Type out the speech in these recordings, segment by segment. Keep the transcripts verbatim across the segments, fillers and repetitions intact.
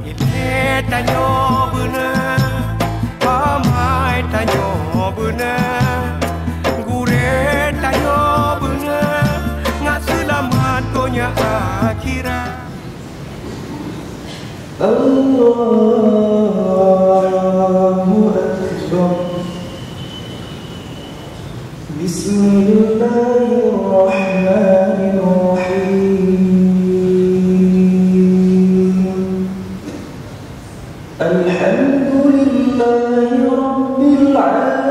Ilée tanyoe beuna, amai tanyoe beuna, gurée tanyoe beuna, ngat seulamat donya akhirat. Allahu Akbar. بسم الله الرحمن الرحيم. الحمد لله رب العالمين.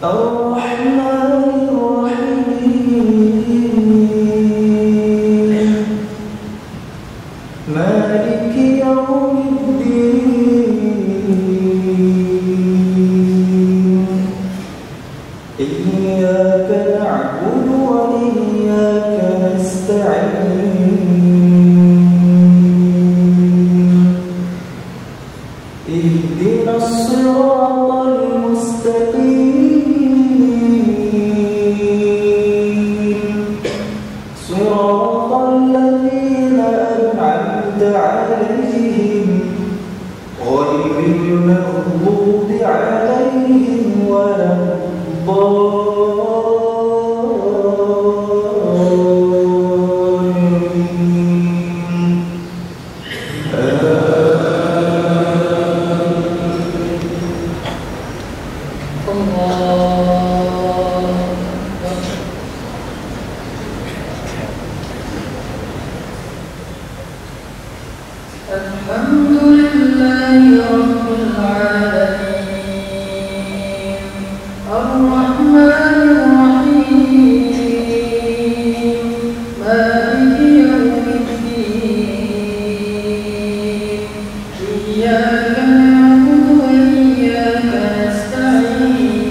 الرحمن الرحيم. مالك يوم الدين. إياك نعبد وإياك نستعين. اهدنا الصراط المستقيم. صراط الذين أنعمت عليهم غير المغضوب عليهم ولا الضالين. آمين. الله أكبر. الحمد لله رب العالمين. الرحمن الرحيم. مالك يوم الدين. إياك نعبد وإياك نستعين.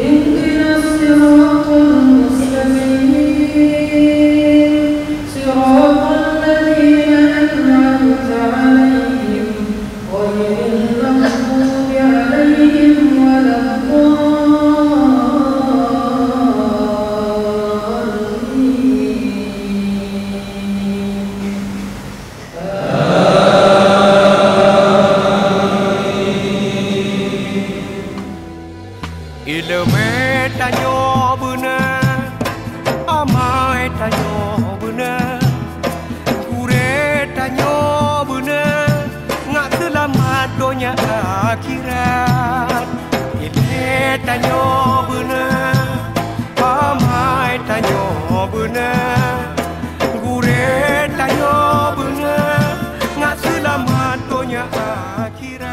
اهدنا الصراط المستقيم. صراط الذين أنعمت عليهم غير المغضوب عليهم ولا الضالين. Ileumé tanyoe beuna, amai tanyoe beuna, gurée tanyoe beuna, ngat seulamat donya akhirat. Ilée tanyoe beuna, amai tanyoe beuna, gurée tanyoe beuna, ngat seulamat donya akhirat.